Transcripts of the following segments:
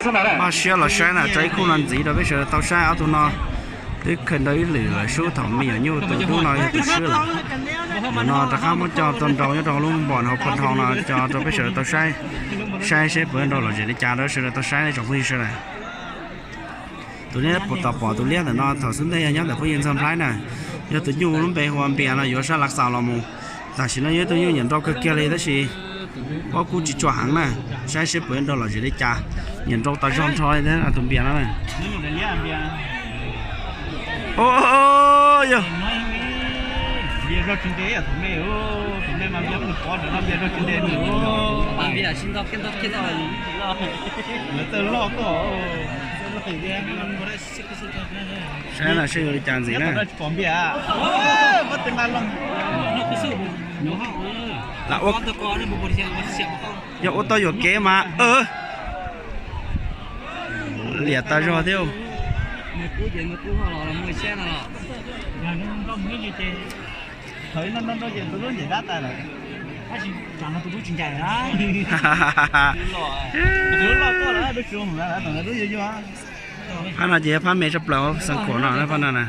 Npaj siab los saib na, tso ib khub no ntxiv rau peb sawv daws tau saib. Ob tug no twb khaws nrau ib lwm lawm, sub thaum me nyuam nyuj, tus dub no yog tus swb lawm. Ntawm no rov qab muab coj tuaj nrau nyob rau lub npos hauv pha dhau no tso rau peb sawv daws tau saib, saib seb puas nrau lom zem li cas rau sawv daws tau saib tsoom phooj ywg sawv daws. Tus liab, tom pom tus liab ntawm no thaum xub ntej yog nyob ntawm phooj ywg Ntxawg Nplhaib na, yog tus nyuj lub npe hu ua Npias no yuav sab Lav Xaus los mus. Tam sim no yog ib tug nyuj nyiam nrau kawg kiag li tab sis pob kub tsis tsuas heev na, saib seb puas yuav nrau lom zem li cas. Nyiam nrau tas zog nrho li thiab tus Npias no na. Yog saib na seb yuav li cas ntxiv na. Lam ua, yog ua tau yuam kev mas liam tas zog thiab. Phab no ces yog phab me tshaj plaws xeev khuam no phab no na.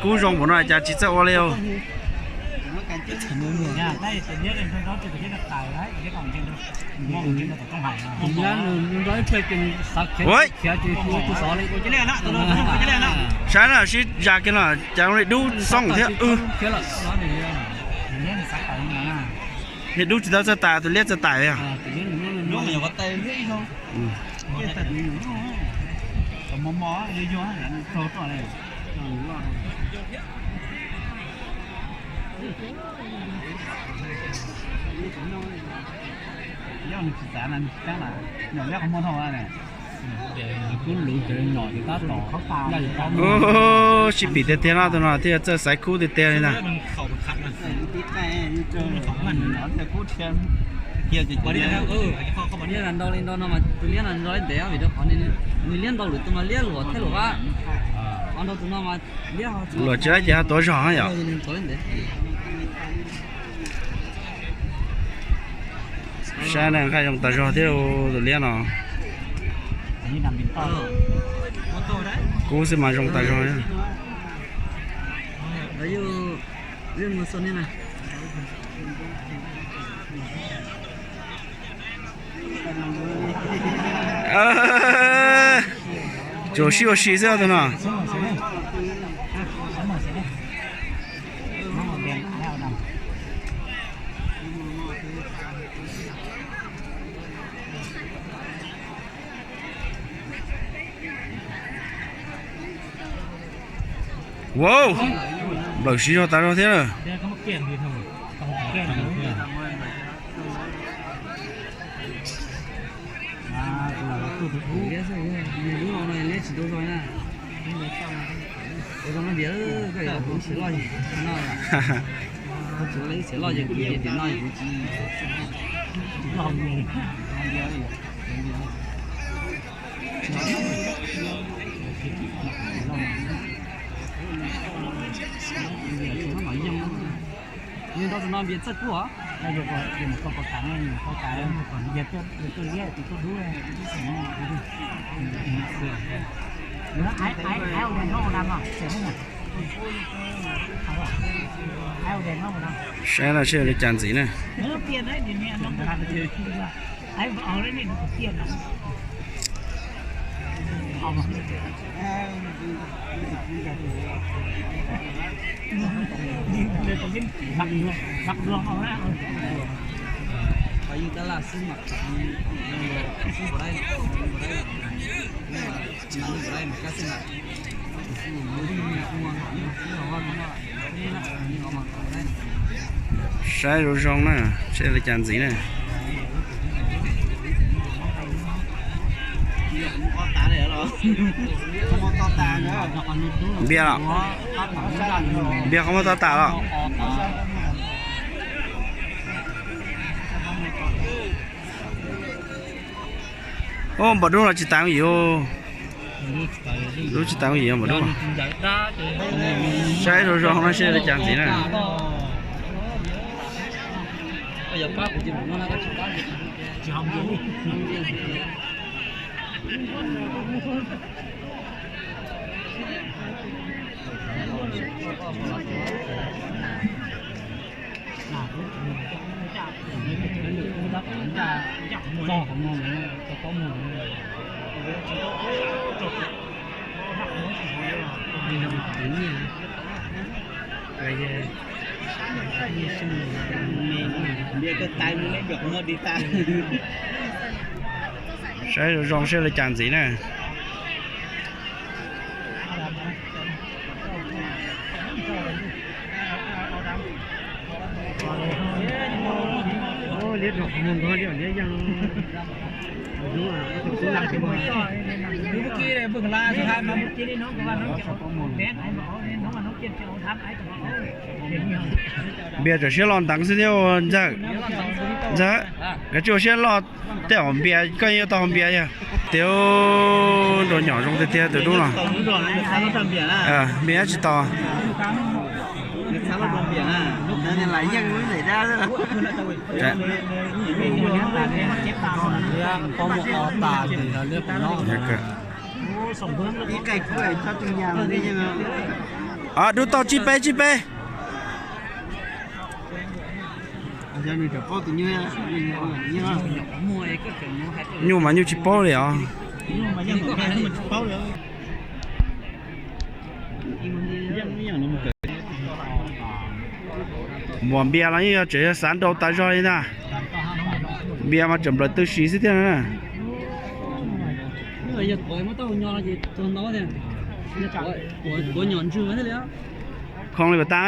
Kub zoo npaum no cas tsis txawj ua li. Saib na, sib zas kiag no cas li dub xoob thiab. Li dub tsis tau txawj tas, tus liab txawj tas. Sib pim tiag tiag no, tus no thiaj txawj xaiv kub tiag tiag li ntag. Liab ntau li ntau no mas tus liab no nrau li ntev vim rau qhov nws liab ntau lwm tus mas liab luam thiab luam vaj. Qhov nrau tus no mas liab luam tsis laib ces ho tuav zog yom. Saib na, nqaij zoo tas zog thiab tus liab no. Kub xwb mas zoo tas zog. Tsuas sib ua si xwb tus no. Wow, nplawm siv zog tas zog thiab lawm. Nws nrau tus no npias txawj kub os. Saib no seb li cas ntxiv na. Saib zoo zoo na, seb li cas ntxiv na. Npias los? Npias qhov muaj toj tas los? Npam dub los tsis tas yim. Dub tsis tas yim npam dub. Saib zoo zoo no seb li cas ntxiv na. Saib zoo zoo seb li cas ntxiv na. Npias txawm siab lo nteev xwb thiab Ntxawg. Ntxawg, koj tsis ua siab loj tej zaum Npias koj yuav tau Npias yog. Tiag, nrau nyom zoo tiag tiag tus dub no. Npias tsis tau. Dub tau tsib peb, tsib peb. Nyuj mas nyuj tsis paub li os. Npam Npias los yeej yog tseem yog xav nrau tas zog li ntag. Npias mas tseem nplawm tw si xwb thiab na. Khoo li puas tau?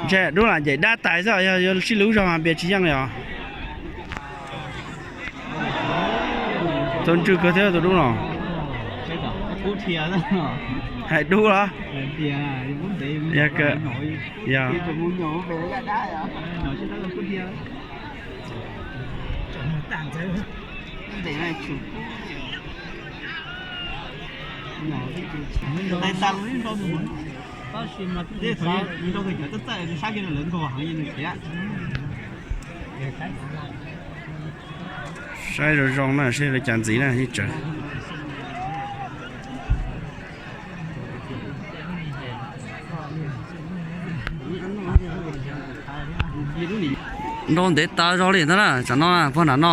Ntshe dub lam ncaim dab tais xwb, yog yuav sib lub zog mas Npias tsis yeej li os. Txaus ntsws kawg thiab tus dub no. Hais dub los? Yog, yog. Saib zoo zoo na, saib li cas ntxiv na, yeej tseem nrau ntev tas zog li ntag na, tsam no pog nram no.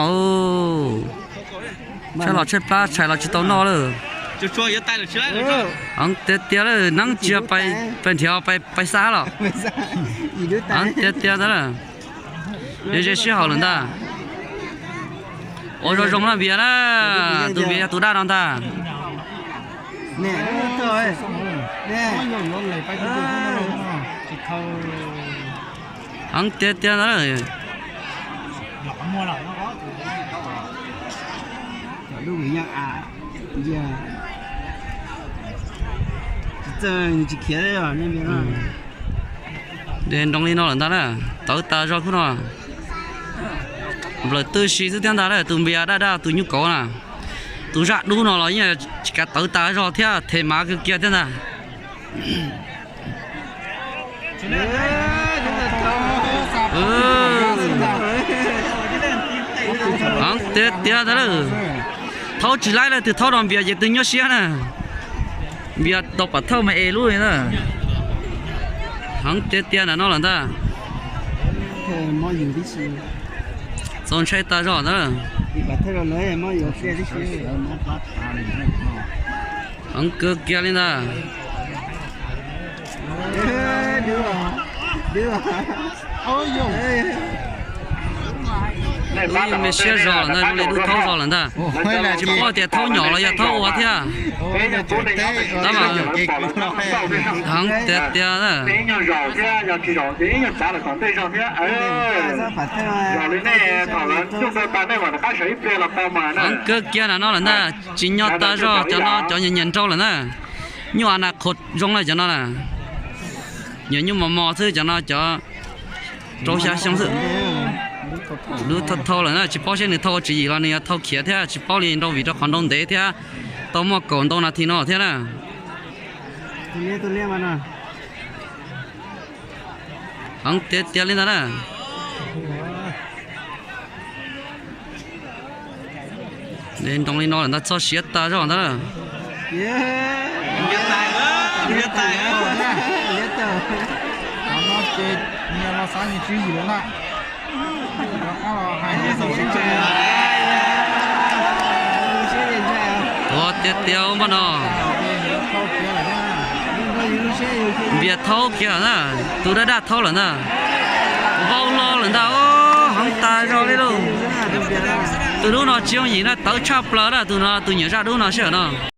Tshaib los tshaib plab, tshais los tsis tau noj lawm. Heev tiag tiag lawm, neeb tsis yog pais nrhiav, pais xa los. Heev tiag tiag ntag na. Yuav ze sij hawm lawm ntag. Ua zoo zoo na Npias na, tus Npias yog tus daj no ntag. Heev tiag tiag ntag. Tsis khiav. Nroo li no lawm ntag na, tawv tas zog khub no. Nplawm twb si xwb thiab ntag na, tus Npias daj daj tus nyuj kauv na. Tus zaj dub no los yeej tsis kav, tawv tas zog thiab, them mav kawg kiag thiab ntag. Heev tiag tiag ntag lawm. Thaub tsis laib leej twg thaub rau Npias ces twb nyuaj siab na. Npias tau pam thawj mas es lub li na. Heev tiag tiag ntawm no lawm ntag. Txaus ntshai tas zog ntag. Heev kawg kiag li ntag. Ub, me siab zog lawm ntag, zoo li dub thaub zog lawm ntag. Tsis paub tias thaub nyom los yog thaub ua thiab. Tab mas heev tiag tiag. Heev kawg kiag na no lawm ntag, tsis nyob tas zog cov no, cov nyiam nyiam nrau lawm na. Nyuj a na qhuav zoo na cov no na. Nyuam nyuj mos mos xwb cov no, cov rau xya xyoo xwb. Dub thau thau lawm na, tsis paub seb nws thau ua tswv yim los nws yog thau khiav thiab, tsis paub li nrau vim rau qhov nrau ntev thiab. Tau muaj kaum ntau nas this no thiab na. Heev tiag tiag li ntag na. Nroo li no lawm ntag, txog siav tas zog ntag na. Tuag tiag tiag npaj no. Npias thaub khiav lawm na, tus daj daj thaub lawm ntag. Vau hlo lawm ntag, heev tas zog li lauj. Tus dub no tsis yooj yim na, tawv tshaj plaws na, tus no tus nyiam zaj dub no sij hawm no.